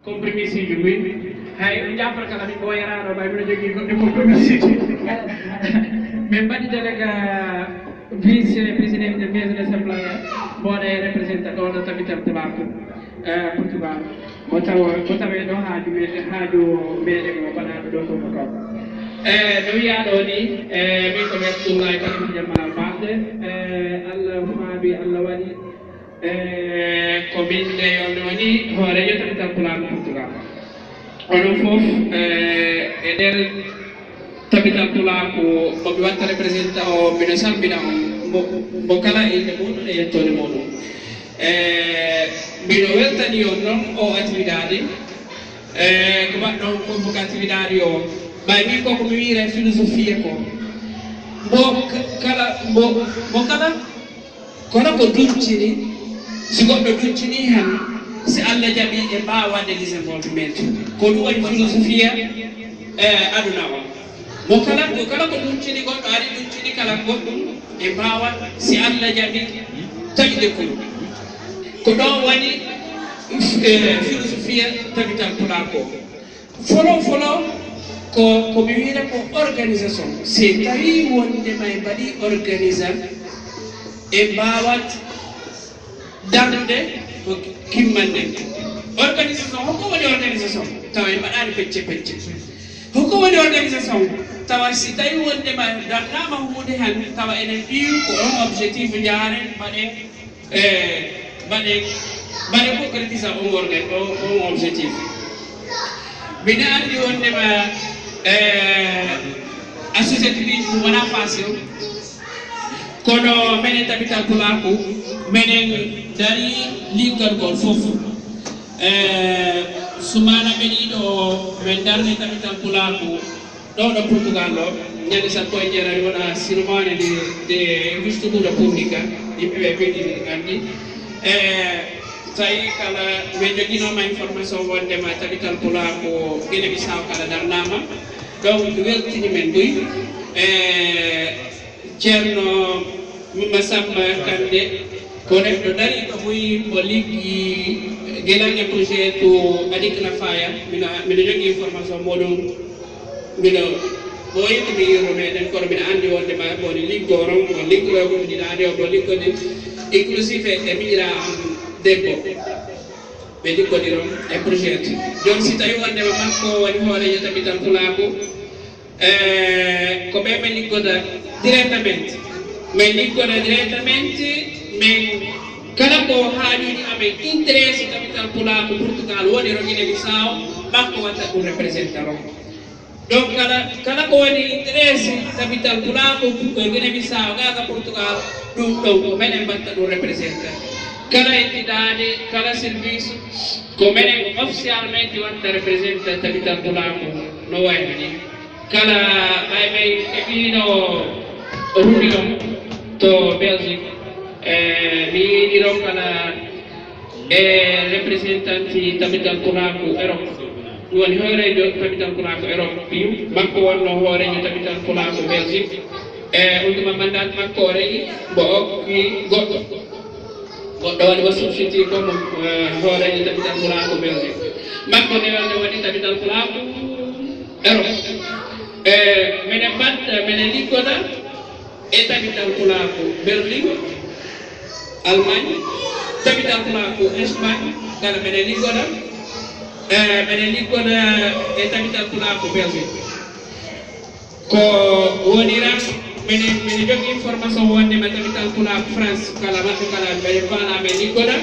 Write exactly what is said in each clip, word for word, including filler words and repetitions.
Compromisiji mbuy. Hay on jaafata kala min ɓooyaraano ɓay mino jogii goɗɗi compromisiji. Min mbaɗi délégué vice président de maison de assemblée, mboɗo e représentant ɗo ɗo tabital pulaaku, eh, Portugal. Mo tawa, mo tawe ɗo haaju meɗen, haaju meɗen o baɗaɗo ɗo ko ko. Eh, no wiyaɗo ni, eh, min ko mi Abdoullahi Kadi Jamal Balde, eh, Allah humaɓi, Allah waɗi, eh, ko min nde on woni hoorejo tabital pulaaku Portugal. Onon fof, eh, e nder tabital pulaaku, mo mi watta représentant o, mino salmina on, mo, mo kala innde muɗum e yettoode muɗum. Eh, mino weltani on noon o actividade, eh, ko mbaɗɗon fof ko actividade o. Ɓay min ko ko mi wiira philosophie ko. Mbo k-, kala, mbo, mbo kala, kono ko duncini, si goɗɗo duncini hen, si Allah jaɓi e mbaawa waɗde désenvolvement. Ko ɗum woni philosophie, eh, aduna o. Mo kala, mo kala ko duncini goɗɗo ari duncini kala goɗɗum e mbaawa si Allah jaɓi taƴude ko. Ko ɗo woni, eh, philosophie tabital pulaaku. Folo folo ko, ko mi wiira ko organisation. Si tawi wonde ma e mbaɗi organisa e mbaawat darnude ko kimmanɗe. Organisation, hoko woni organisation? Tawa en mbaɗaani pecce pecce. Hoko woni organisation? Tawa si tawi wonde ma darnaama huunde han, tawa enen mbiyu ko on objectif njaaren mbaɗen, eh, mbaɗen, mbaɗen concrétisa on orga-, on, on objectif. Mbiɗa anndi wonde ma, eh, associatif ɗum wona facile. Kono menen tabital pulaaku, menen dari liggal ngol fof. Eh, sumana ɓeniiɗo o, men darni tabital pulaaku ɗo ɗo Portugal ɗo, ñande sappo e jeetati wona cérémonie de, de investitura pública, yimɓe ɓe ɓeydi anndi. Eh, tawi kala ɓe joginoma information wonde ma tabital pulaaku Guinée Bissau kala darnama. Donc, mi weltini men buy. Eh, Ceerno Massamba Kande ko neɗɗo dariiɗo buy, mo liggi gila e projet to Adik Nafaya. Mina, mina jogii information muɗum. Mina ɓooyi ko mi yiro meɗen, kono mina anndi wonde ma woni liggoron, mo liggoron, ko ɗiɗaade o, mo liggode inclusif e, e miñira am debbo. Ɓe liggodiron e projet. Jooni si tawi wonde ma makko woni hoorejo tabital pulaaku, eh, ko ɓe min liggoda directement. Min liggoda directement, min kala ko haajuuji amen, intérêt si tabital pulaaku Portugal woni ro Guinée Bissau, makko watta ɗum représentant o. Donc kala, kala ko woni intérêt si tabital pulaaku, eh, Guinée Bissau, gaa ka Portugal, ɗum ɗon ko menen mbatta ɗum représentant. Kala entidade, kala service, ko menen officiellement watta représentant tabital pulaaku no wayno ni. Kala ɓay ɓay keɓino reunion to Belgique, eh, mi yiɗiron kala e représentant tabital pulaaku Europe. Ɗum woni hooreejo tabital pulaaku Europe. Makko wonno hooreejo tabital pulaaku Belgique. E on tuma mandat makko o rewi mbo okki goɗɗo. Goɗɗo waɗi o substitut ko mo, eh, hooreejo tabital pulaaku Belgique. Makko ne wonde woni tabital pulaaku Europe. E menen mbaɗ, menen liggoda e tabital pulaaku Berlin, Allemagne, tabital pulaaku Espagne, kala menen liggoda. E menen liggoda e tabital pulaaku Belgique. Ko wonira, menen, menen jogii information wonde ma tabital pulaaku France, kala maɓɓe kala ɓe faala men liggoda.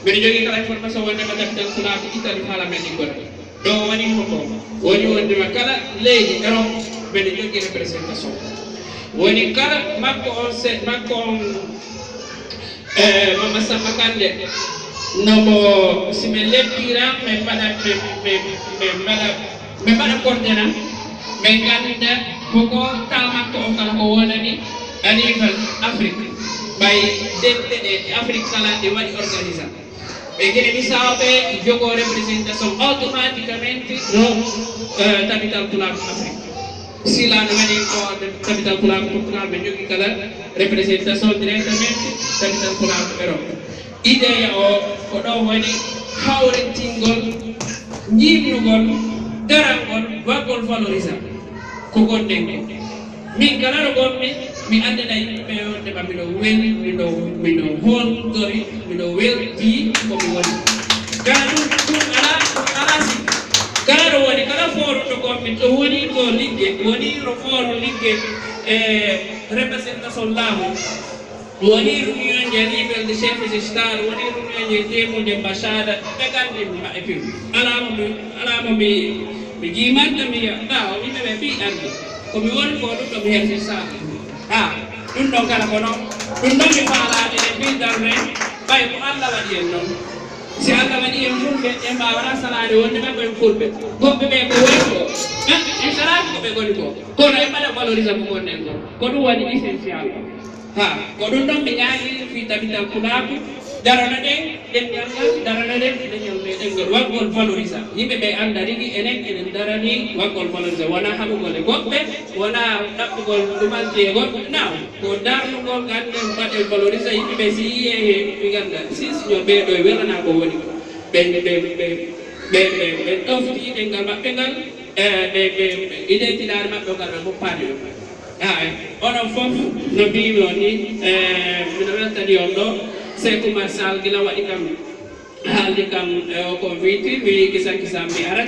Menen jogii kala information wonde ma tabital pulaaku Italie faala men liggoda. Ɗo woni hoko? Woni wonde ma kala leydi Europe menen jogii représentation. Woni kala makko on se-, makko on, eh, Mama Samba Kande, no mo si men leppira, men mbaɗa, men, men, men mbaɗa, men mbaɗa coordonné, men ngannda hoko tawa makko on kala ko wonani a niveau Afrique. Ɓay denteɗe Afrique kala ɗe waɗi organisé. Ɓe Guinée Bissau ɓe jogoo représentation automatiquement no, eh, tabital pulaaku Afrique. Sila no waɗi ko tabital pulaaku Portugal, ɓe jogii kala représentation directement tabital pulaaku Europe. Idée o ko ɗo woni hawritingol Jiimnugol darangol waggol valorisation ko gonɗen ko. Min kala ɗo gonmi, mi anndina yimɓe ɓe wonde ma miɗo weli, miɗo miɗo hontori, miɗo welti ko mi woni. Kala ɗum ɗum ala ɗum ala si kala ɗo woni kala fooruɗo gonmi to woni to ligge woni to fooru ligge e representason laamu. Woni reunion je level de chef de star, woni reunion je temude mbasada ɓe gandi ma e piw. Alama mi alama mi mi jimanta mi ya da o mi be bi andi. Ko mi woni ko ɗum ɗo mi hersi sa. Ha ɗum ɗon kala kono ɗum ɗon mi faalaade e bindal ren ɓay ko Allah waɗi en noon. Si Allah waɗi en fulɓe en mbawata salaade wonde ɓe koye fulɓe goɗɓe ɓe ko woni ko en salaade ko ɓe goni ko kono en mbaɗa valorisation ko gonɗen ko ko ɗum waɗi essential. Ha ko ɗum ɗon mi ñaagi fii tabital pulaaku darana ɗen ɗemngal ngal darana ɗen leñol meɗen ngol waggol valorisa yimɓe ɓe annda rigi enen enen darani waggol valorisa wona haɓugol e goɗɓe wona ɗaɓɓugol ɗumanti e goɗɓe naw ko darnugol ganden mbaɗen valorisa yimɓe ɓe si yiye he ɓe ganda sis ño ɓeɗo e welana ko woni ɓe ɓe ɓe ɓe ɓe ɓe ɗofti ɗengal maɓɓe ngal e ɓe ɓe identitaire maɓɓe o ngal ɓe goppaani ɗum Ae, onon fof no mbiimi on ni, e, miɗo weltani on ɗo, Seeku Marsal gila waɗi kam haaldi kam e o ko wiyti mi kisa kisa mi ara.